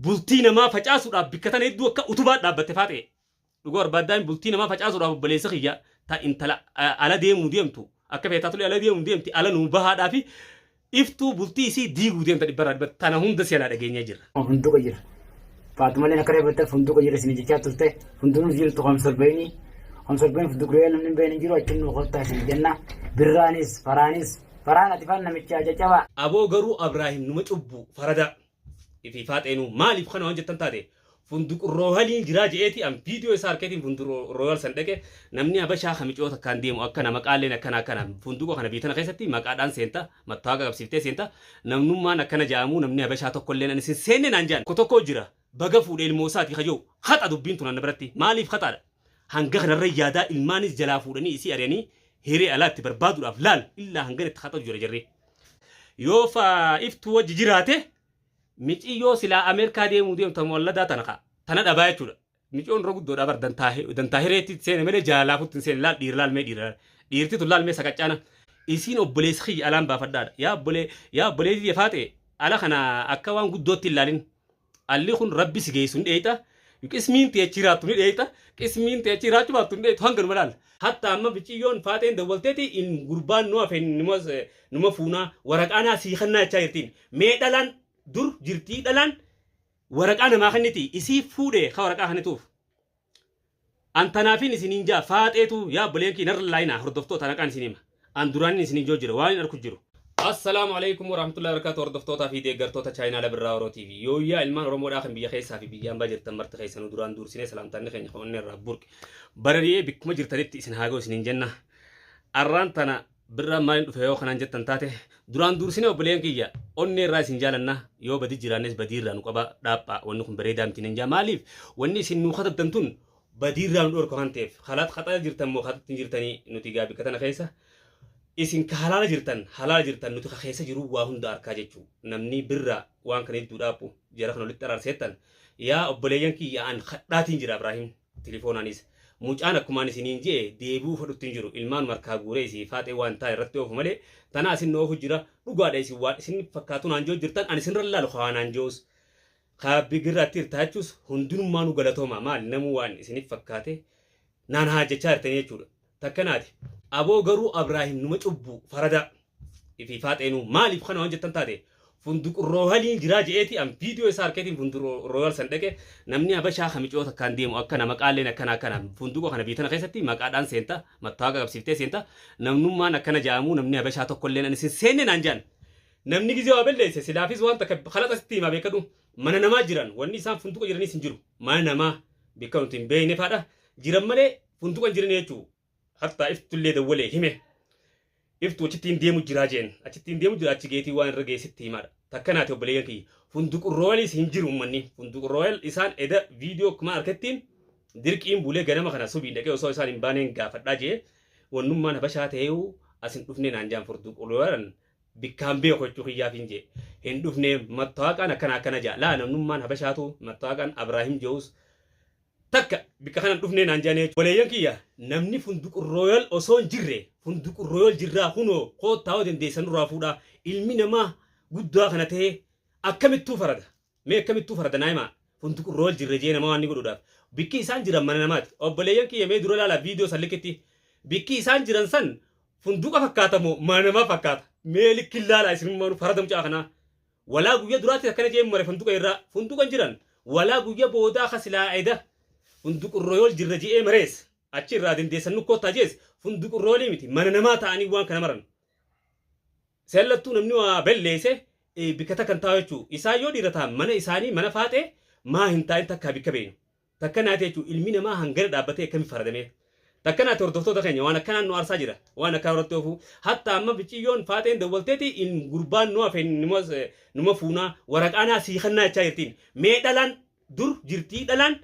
Bultii namaa facaasuudhaaf bikka tana hedduu akka utubaa dhaabbatte Faaxee. Dhugaa barbaaddaan bultii namaa facaasuudhaaf obboleessa kiyya ta intala ala deemuu deemtu akka feetaa tole ala deemuu deemti ala nuu bahaadhaa fi Iftuu bultii isii diiguu deemta dhibbarraa dhibbatti tana hunda si jalaa dhageenyee jirra. Funduqa jira. Faaxumaleen akka reefatte funduqa jira isin jechaa turte. Funduqni jirtu hamsorbeeni. Hamsorbeen funduqree namni hin beekne hin jiru achiin nu kottaa isin jenna. Birraanis faraanis faraan ati faan namichaa caccabaa. Aboo garuu Abraahim numa cubbuu faradaa fi faaxeenuu maaliif kana waan jettan taate Funduq Royaliin jiraa je'eeti an viidiyoo isaa harkeetiin Funduq Royal san dhaqe. Namni Habashaa ka miciyoo takkaan deemu akkana, maqaalleen akkana akkana. Funduqa kana biyya tana keessatti maqaadhaan seenta, mattaawaqa qabsiiftee seenta. Namnummaan akkana ja'amu namni Habashaa tokkolleen an isin seenne naan ja'an. Tokko tokko jira baga fuudhe ilmoo isaati ka je'u. Haxa dubbiin tun anna biratti. Maaliif haxaadha? Hanga kanarra yaadaa ilmaanis jalaa fuudhanii isii ari'anii hiree alaa itti barbaaduudhaaf laal illaa hangana itti haxatu jira jarri. Yoo fa Iftuu wajji jiraate Miciyyoo silaa Ameerikaa deemuu deemtu ta muwalladaa tana ka tana dhabaa jechuudha. Miciyoon irra guddoodha bar dantaa dantaa hireetti seene malee jaalalaafutti hin seene. Laal dhiira, laal mee dhiira, laal dhiirti tun, laal mee saqaccaana isiin obboleessi kiyya alaan baafadhaadha. Yaa obbolee, yaa obboleetii tiyya Faaxee, ala kana akka waan guddootti hin laalin. Alli kun rabbi si geessu ni dheeyxa, qismiin tee achi jiraattu ni dheeyxa, qismiin tee achi jiraachuu baattu ni dheeyxu. Hanganuma laal. Hatta amma miciyyoon Faaxeen dawwalteeti in gurbaan nu hafe numa numa fuunaa waraqaa naa sii kennaa jechaa jirtiin. Mee dhalaan dur jirtii dhalaan waraqaa namaa kenniti isii fuudhe ka waraqaa kennituuf. An tanaafin isiniin jaa Faaxeetu yaa obboleen kiyya narra laayinaa hordoftoota naqaan isin hima. An duraanin isiniin joo jira waan hin arku jiru. Assalaamu alaikum warahmatullahi wabarakatuh, hordoftootaa fi deeggartoota chaayinaala Birraa Oroo TV. Yooyyaa ilmaan Oromoodhaa kan biyya keessaa fi biyya ambaa jirtan marti keessanuu duraan duursinee salaamtaanni keenya kan onnee irraa burqe barari'ee bikkuma jirtanitti isin haa ga'u isiniin jenna. Arraan tana Birraan maaliin dhufe yoo kanaan jettan taate, duraan duursinee obboleeyyan kiyya onnee irraa isin jaalanna. Yoo badii jiraannes badii irraa nu qaba dhaaphaa, wanni kun bareedaa miti nan jaa. Maaliif wanni isin nuu katabdan tun badii irraa nu dhorka waan ta'eef. Kalaat qaxaa jirtan moo kataatti hin jirtanii? Nuti gaa bikka tana keessa isin ka halaala jirtan halaala jirtan, nuti ka keessa jiru waa hunda arkaa jechuu. Namni Birraa waan kana hedduu dhaaphu jara kana walitti araarseettan yaa obboleeyyan kiyya an kadhaatiin jira. Ibraahim Tilifoonaanis mucaan akkumaan isiniin je'e deebi'uu fedhutti hin jiru. Ilmaanuma harkaa guuree isii Faaxee waan taane irratti oofu malee tanaa isin na oofu jira. Dhugaadha, isin waan isin fakkaatu naan je'u jirtan, ani isinirra hin laalu ka waa naan je'us. Ka bigirraatti hirtaachuus hundinummaanuu galatoomaa, maali namuu waan isinif fakkaate naan haajjachaa jirtanii jechuudha. Takka naati. Aboo garuu Abraahim numa cubbuu faradaa fi Faaxeenuu maaliif kana waan jettan taate, Funduq Royaliin jiraa je'eeti an viidiyoo isaa harkeetiin Funduq Royal san dhaqe. Namni Habashaa ka miciyoo takkaan deemu akkana, maqaalleen akkana akkana. Funduqa kana biyya tana keessatti maqaadhaan seenta, mattaawaqa qabsiiftee seenta. Namnummaan akkana ja'amu namni Habashaa tokkolleen ani sin seenne naan ja'an. Namni gizee waa belleesse silaafis waan takka kalaxa sitti himaa beekadhu. Mana namaa jiran, wanni isaan funduqa jiranis hin jiru. Mana namaa bikka nuti hin beekne faadha jiran malee funduqa hin jiran jechuu. Hattaa Iftullee dawwalee hime. Iftu achittiin deemu jiraa jeen. Achittiin deemu jira, achi geetii waan irra geessitti himaadha. Takka naati obboleeyyan kiyya. Funduq Royalis hin jiru ummanni. Funduq Royal isaan eda viidiyoo akkuma harkattiin dirqiin bulee ganama kana subiin dhaqee osoo isaan hin baaneen gaafadhaa jee, wannummaan Habashaa ta'eeyu as hin dhufne naan jaan. Funduq Royalan bikkaan beeku jechuu kiyyaaf hin jee. Hin dhufne, mattaaqaan akkana akkana jaa. Laa namnummaan Habashaatu mattaaqaan Abraahim je'us takka bikka kana hin dhufnee naan jedhanii jechuudha. Obboleeyyan kiyya, namni Funduq Royal osoo hin jirre Funduq Royal jirraa kunoo koottaa yoo dandeessan nurraa fuudhaa. Ilmi namaa guddaa kana ta'ee akkamittuu farada? Mee akkamittuu farada naa himaa? Funduq Royal jirre jee nama waan ni godhuudhaaf. Bikki isaan jiran mana namaati. Obboleeyyan kiyya, mee dura ilaalaa viidiyoo san likkitti. Bikki isaan jiran san funduqa fakkaata moo mana namaa fakkaata? Mee likki ilaalaa isinummaanuu farada mucaa kanaa. Walaa guyya duraatti akkana jeen mare funduqa irraa funduqa hin jiran. Walaa guyya boodaa ka silaa eda Funduq Royal jirra je'ee marees achi irraa dandeessan nu koottaa jees Funduq Royalii miti, mana namaa ta'anii waan kana maran. Seellattuu namni waa belleese bikka takka hin taa'u jechuu. Isaan yoo dhiira ta'an mana isaanii mana Faaxee maa hin taa'in takkaa bikka beeynu. Takka naati jechuun ilmi namaa hangana dhaabbatee akkami faradamee. Takka naati hordoftoota keenya, waan akkanaan nu aarsaa jira. Waan akkanaa irratti oofuu. Hatta amma miciyyoon Faaxeen dawwalteeti in gurbaan nu hafe numa fuunaa waraqaa naa sii kennaa jechaa jirtiin. Mee dhalaan dur jirtii dhalaan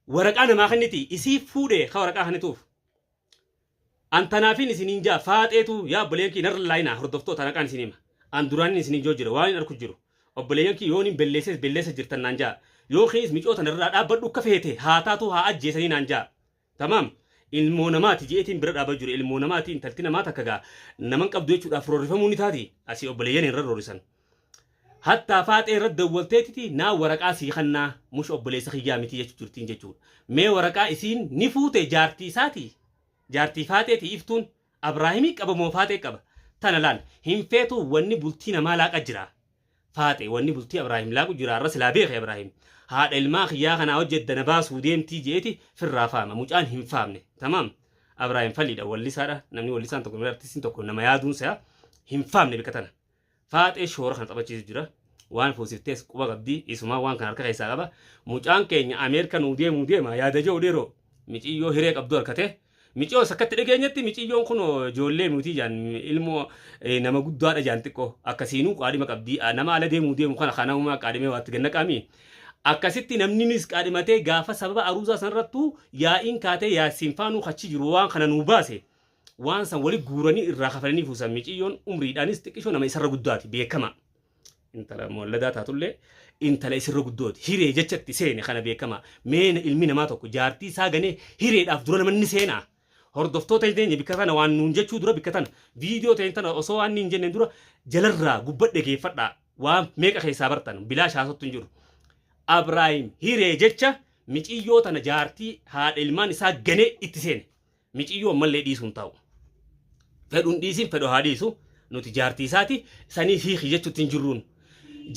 waraqaa namaa kenniti isii fuudhe ka waraqaa kennituuf. An tanaafin isiniin jaa Faaxeetu yaa obboleeyyan kiyya narra laayinaa hordoftoota naqaan isin hima. An duraanin isiniin joo jira waan hin arku jiru. Obboleeyyan kiyya, yooniin belleesses belleessa jirtan naan jaa. Yookiinis micoo tana irraa dhaabbadhu, akka feete haa taatuu, haa ajjeesanii naan jaa. Tamaam. Ilmoo namaati je'eetiin bira dhaaba jiru. Ilmoo namaati, intalti namaa takka gaa naman qabdu jechuudhaaf roorrifamuu ni taati. Asii obboleeyyan hin rarroorrisan. Hattaa faaxee irratti dawwalteetiti naa waraqaa sii kannaa mush obboleessa kiyyaa miti jechuu jirtiin jechuudha. Mee waraqaa isiin ni fuute jaartii isaati. Jaartii faaxeeti iftuun Abraahimii qaba moo faaxee qaba. Tana laal hin feetu wanni bultii namaa laaqa jira. Faaxee wanni bultii Abraahim laaqu jira irra silaa beeke Abraahim. Haadha ilmaa kiyyaa kanaa hojjedda na baasuu deemtii jeeti firraa faama mucaan hin faamne. Tamaam. Abraahim falliidha wallisaadha namni wallisaan tokko artistiin tokko nama yaaduun isaa hin faamne bikka tana. Faaxee shoora kana taphachiisu jira. Waan fuusiftees quba qabdi isumaa waan kana harka keessaa qaba. Mucaan keenya Ameerika nuu deemuu deema yaada jiru dheeroo miciyyoo hiree qabdu harkate. Miciyyoo sakkatti dhageenyatti miciyyoon kun ijoollee miti jaan ilmoo nama guddaadha jaan xiqqoo akkasiinuu qaadhima qabdi nama ala deemuu deemu kana kanamumaa qaadhimee waatti ganna qaami. Akkasitti namninis qaadhimatee gaafa sababa aruusaa sanarrattuu yaa'iin kaatee yaasiin faanuu achi jiru waan kana nuu baase. Waan san wali guuranii irraa kafalanii fuusan miciyyoon umriidhaanis xiqqishoo nama isarra guddaati beekama. Intala molladaa taatullee intala isirra guddooti hiree jechatti seene kana beekama. Meena ilmi namaa tokko jaartii isaa ganee hireedhaaf dura namanni seenaa. Hordoftoota teenya bikka tana waan nuun jechuu dura bikka tana viidiyoo ta'e tana osoo waan hin jenneen dura jalarraa gubbadhe geeffadhaa waan meeqa keessaa bartan bilaa shaasottu hin jiru. Abraahim hiree jecha miciyyoo tana jaartii haadha ilmaan isaa ganee itti seene. Miciyyoo ammallee dhiisuun hin taa'u. Fedhuun dhiisin fedhu haa dhiisu nuti jaartii isaati sanii hiiki jechuutti hin jirruun.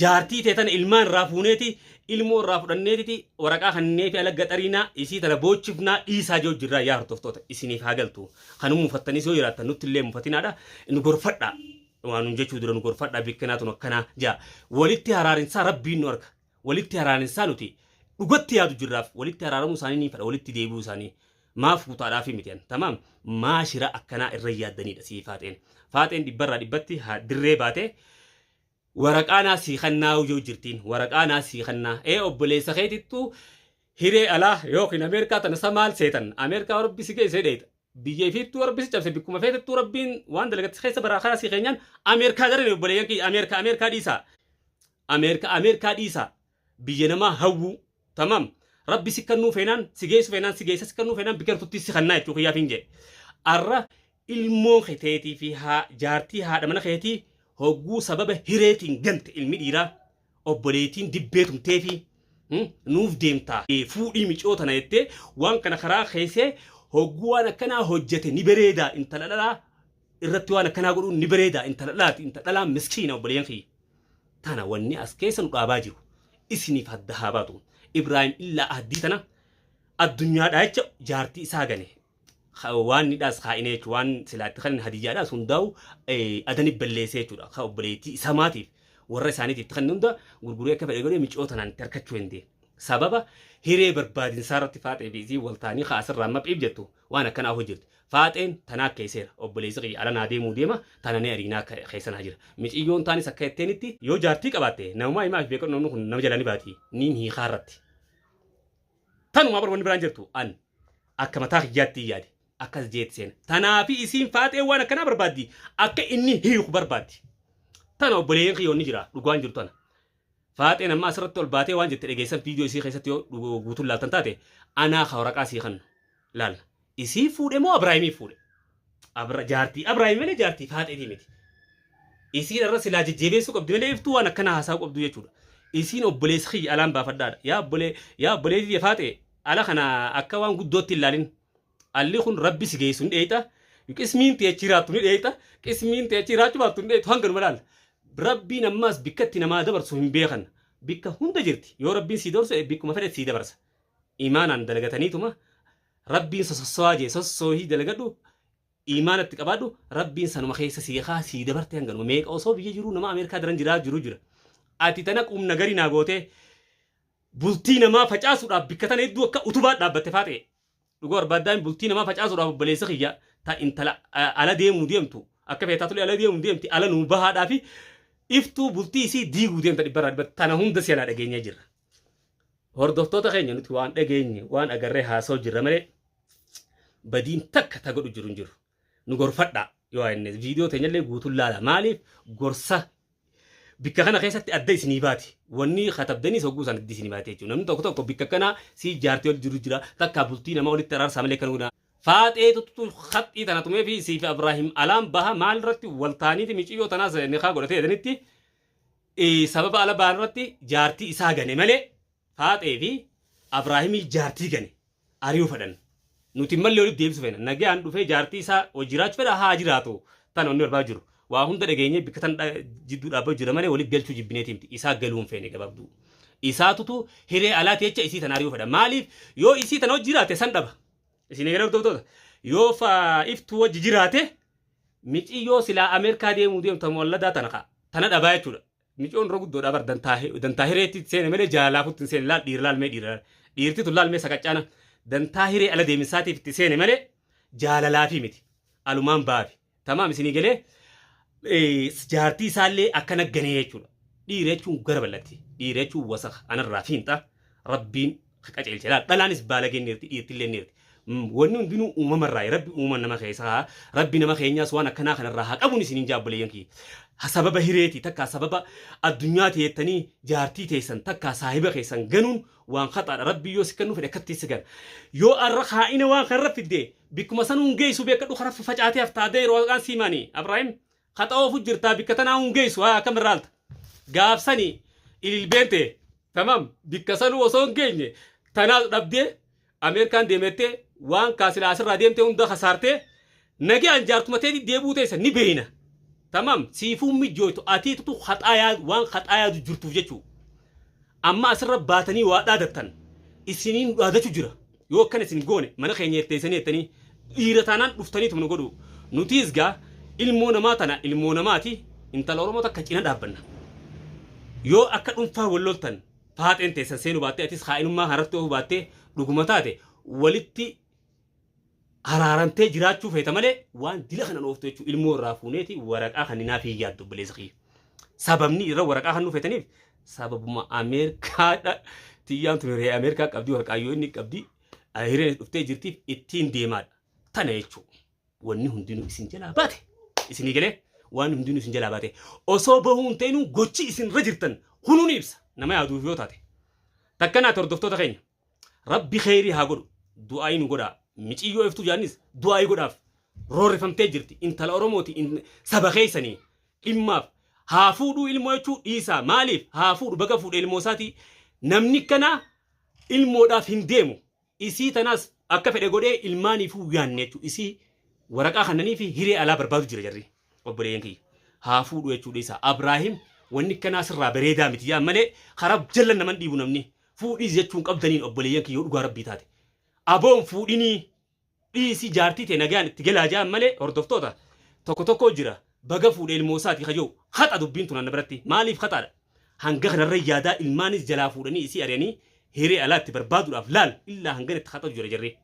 Jaartii ta'e tana ilmaan irraa fuuneeti ilmoo irraa fudhanneetiti waraqaa kannee fi ala gaxariinaa isii tana boochifnaa dhiisaa jiru jirraa yaa hordoftoota isiniif haa galtu. Kanuma mufattanis yoo jiraattan nutti illee mufatinaadha nu gorfadhaa. Waan nun jechuu dura nu gorfadhaa bikkanaa tun akkanaa jaa. Walitti haraarinsaa rabbiin nu arga. Walitti haraarinsaa nuti dhugatti yaadu jirraaf walitti haraaramuu isaanii ni fedha walitti deebi'uu isaanii. Maaf kutaadhaaf miti an tamaam maa shira akkanaa irra yaaddanidha sii faaxeen. Faaxeen dhibbarraa dhibbatti dirree baatee waraqaa naa sii kannaa yoo jirtiin waraqaa naa sii kannaa ee obboleessa keetittuu hiree alaa yookiin Ameerikaa tana sa maal seetan Ameerikaa rabbi si geessee dheeyta biyya ifiittuu rabbi si cabse bikkuma feetettuu rabbiin waan dalagatti keessa baraa karaa sii keenyaan Ameerikaa darani obboleeyyan kiyya Ameerikaa Ameerikaa dhiisaa Ameerikaa Ameerikaa dhiisaa biyya namaa hawwuu tamaam rabbi si kannuu feenaan si geessu feenaan si geessa si kannuu feenaan biqiltuutti si kannaa jechuu kiyyaaf hin jedhe arra ilmoon keetii fi jaartii haadha mana keetii hogguu sababa hireetiin gante ilmi dhiiraa obboleettiin dibbee tumtee fi nuuf deemtaa fuudhii micoo tana jettee waan kana karaa keessee hogguu waan akkanaa hojjete ni bareedaa intala dhalaa irratti waan akkanaa godhuun ni bareedaa intala dhalaati intala dhalaa miskiina obboleeyyan kiyya. Tana wanni as keessa nu dhaabaa jiru isiniif hadda haa baatu. Ibraahim illaa addii tana addunyaadhaa jecha jaartii isaa gane. Waan ni dhaas kaa'inee jechuudha waan silaatti kan hadiyyaadhaas hundaa'u adani balleessee jechuudha. Ka obboleettii isaa maatiif warra isaaniitiif kan hunda gurguree akka fedhe godhee micoo tanaan itti harkachuu hin deemu. Sababa hiree barbaadinsaa irratti faaxee fi isii waltaanii kaasirraa maphiif jettu waan akkanaa hojjetu. Faaxeen tanaa keesseera obboleessi kiyya ala naa deemuu deema tana ni ariinaa keessa naa jira. Miciyyoon taanis akka jetteenitti yoo jaartii qabaatte namumaa himaa fi beekadhu namni kun nama jalaa ni baati niin hiikaa irratti. Tanumaa bar wanni biraan jirtu an akka mataa kiyyaatti yaade akkas jeetti seena. Tanaafi isiin faaxeen waan akkanaa barbaaddi akka inni hiiku barbaaddi. Tana obboleeyyan kiyyoonni jira dhugaan jiru tana. Faaxeen amma asirratti ol baatee waan jette dhageessan viidiyoo isii keessatti yoo guutuun laaltan taate anaa ka waraqaa sii kannu laalla. Isii fuudhe moo Abraahimii fuudhe? Jaartii Abraahim malee jaartii faaxeetii miti. Isiin irra silaa jajjabeessuu qabdi malee iftuu waan akkanaa haasaa qabdu jechuudha. Isiin obboleessa kiyya alaan baafadhaadha. Yaa obbolee yaa obboleettii faaxee ala kana akka waan guddootti hin laalin. Alli kun rabbi si geessu ni dheeyxa. Qismiin ta'e achi jiraattu ni dheeyxa. Qismiin ta'e achi jiraachuu baattu ni dheeyxu hanga numa laalla. Rabbiin ammaas bikka itti namaa dabarsu hin beekan. Bikka hunda jirti. Yoo rabbiin sii dabarsu bikkuma fedhe sii dabarsa. Imaanaan dalagataniituma rabbiin sosossowaa jee sossoohii dalagadhu imaanatti qabaadhu rabbiin sanuma keessa sii kaa sii dabarte hanganuma meeqa osoo biyya jiruu nama Ameerikaa daran jiraa jiru jira. Ati tana qumna gari naa gootee bultii namaa facaasuudhaaf bikka tana hedduu akka utubaa dhaabbatte faaxee. Dhugaa barbaaddaan bultii namaa facaasuudhaaf obboleessa kiyya ta intala ala deemuu deemtu akka feetaa tole ala deemuu deemti ala nuu bahaadhaa fi iftuu bultii isii diiguu deemta dhibbarraa dhibbatti tana hunda si alaa dhageenyee jirra. Hordoftoota keenya nuti waan dhageenye waan agarree haasoo jirra malee badiin takka ta godhu jiru hin jiru. Nu gorfadhaa yoo jenne viidiyoo teenyallee guutuun laala maaliif gorsa bikka kana keessatti adda isinii baati. Wanni katabdanis hogguu isaan adda isinii baati jechuudha. Namni tokko tokko bikka kana si jaartii ol jiru jira takka bultii nama walitti araarsaa malee kan godha. Faaxee tuttu haxxii tana tumee fi siif Abraahim alaan baha maal irratti waltaaniiti miciyyoo tanaas nikaa godhatee jedhanitti Sababa ala ba'an irratti jaartii isaa gane malee Faaxee fi Abraahimii jaartii gane ari'uu fedhan. Nuti mallee walitti deebisuu feena. Nagayaan dhufee jaartii isaa wajji jiraachuu fedha haa jiraatu. Tan onni barbaadu jiru. Waa hunda dhageenyee bikka tan jidduu dhaabbatu jira malee walitti galchuu jibbineeti miti. Isaa galuu hin feene gabaabduu. Isaatutu hiree alaati jecha isii tana ari'uu fedha. Maaliif yoo isii tana wajji jiraate san dhaba. Isin eegala hordoftoota. Yoo iftuu wajji jiraate miciyyoo silaa Ameerikaa deemuu deemtu muwalladaa tana kaa. Tana dhabaa jechuudha. Miciyoon irra guddoodha bar dantaa hireetti seene malee jaalaafutti hin seene laal dhiira laal mee dhiira laal. Dhiirti tun laal mee saqaccaana dantaa hiree ala deeminsaatiif itti seene malee jaalalaafii miti. Alumaan baafi. Tamaam isinii galee jaartii isaallee akkana ganee jechuudha. Dhiira jechuun gara bal'atti. Dhiira jechuun wasaka anarraa fiinxa. Rabbiin qajeelche laal. Dhalaanis baalageen ni jirti dhiirtillee ni jirti. Wanni hundinuu uumamarraa rabbi uuma nama keessa haa rabbi nama keenyaas waan akkanaa kanarraa haa qabuun isiniin jaabboleeyyan kiyya. Sababa hireeti takkaa sababa addunyaa teettanii jaartii teessan takkaa saahiba keessan ganuun waan haxaadha. Rabbi yoo si kennuu fedhe akkatti si gana. Yoo arra kaa'ina waan kanarra fidde bikkuma sanuu hin geessu beekadhu karaa facaatee haftaa yeroo haqaan siimaanii Abraahim haxa oofu jirtaa bikka tanaa hin geessu haa akkam irraa alta. Gaafsanii ililbeente tamam bikka sanuu osoo hin geenye tanaas dhabdee Ameerikaan deemettee waan kaa silaa asirraa deemtee hunda kasaartee nagayaan jaartuma teetii deebi'uu teessa ni beeyna. Tamam siifuu mijjooytu atiitutu haxaa waan haxaa yaadu jirtuuf jechuu. Amma asirra baatanii waa dhaadattan isiniin dhaadachuu jira. Yoo akkana isin goone mana keenya teessanii jettanii dhiira taanaan dhuftaniitu nu godhu. Nutiis gaa ilmoo namaa tana ilmoo namaati intala Oromoo takka cina dhaabbanna. Yoo akka dhuunfaa wal loltan faaxeen teessan seenuu baattee atis kaa'inummaa kanarratti oofuu baattee dhuguma taate walitti araaramtee jiraachuu feeta malee waan dila kanan ooftu jechuudha ilmoo irraa fuuneeti waraqaa kan naaf hin yaaddu obboleessa kiyya. Sababni irra waraqaa kan nu feetaniif sababuma Ameerikaadha. Tiyyaan tun hiree Ameerikaa qabdi waraqaa yoo inni qabdi hireen dhuftee jirtiif ittiin deemaadha. Tana jechuudha. Wanni hundinuu isin jalaa baate. Isinii galee waan hundinuu isin jalaa baate. Osoo bahuu hin ta'inuu gochi isin irra jirtan kunuu ni ibsa. Nama yaaduuf yoo taate. Takkanaati hordoftoota keenya. Rabbi kheyrii haa godhu. Du'aayii nu godhaa. Miciyyoo iftuu jaannis du'aayii godhaaf. Roorrifamtee jirti. Intala Oromooti saba keessanii dhimmaaf haa fuudhuu ilmoo jechuu dhiisaa. Maaliif haa fuudhu baga fuudhe ilmoo isaatii. Namni kana ilmoodhaaf hin deemu. Isii tanaas akka fedhe godhee ilmaaniifuu yaanne jechuudha. Isii waraqaa kannanii fi hiree alaa barbaadu jira jarri. Obboleeyyan kiyya. Haa fuudhu jechuu dhiisaa. Abraahim wanni kanaa sirraa bareedaa miti yaa malee karaa jala naman dhiibu namni. Fuudhiis jechuun qabdaniin obboleeyyan kiyya yoo dhugaa rabbii taate. Aboon fuudhinii dhiisii jaartii ta'e nagaan itti galaa ja'an malee hordoftoota tokko tokko jira. Baga fuudhe ilmoo isaati kajoo haxa dubbiin tun anna biratti maaliif haxaadha? Hanga kanarra yaadaa ilmaanis jalaa fuudhanii isii ari'anii hiree alaa itti barbaaduudhaaf laal illaa hangana itti haxatu jira jarri.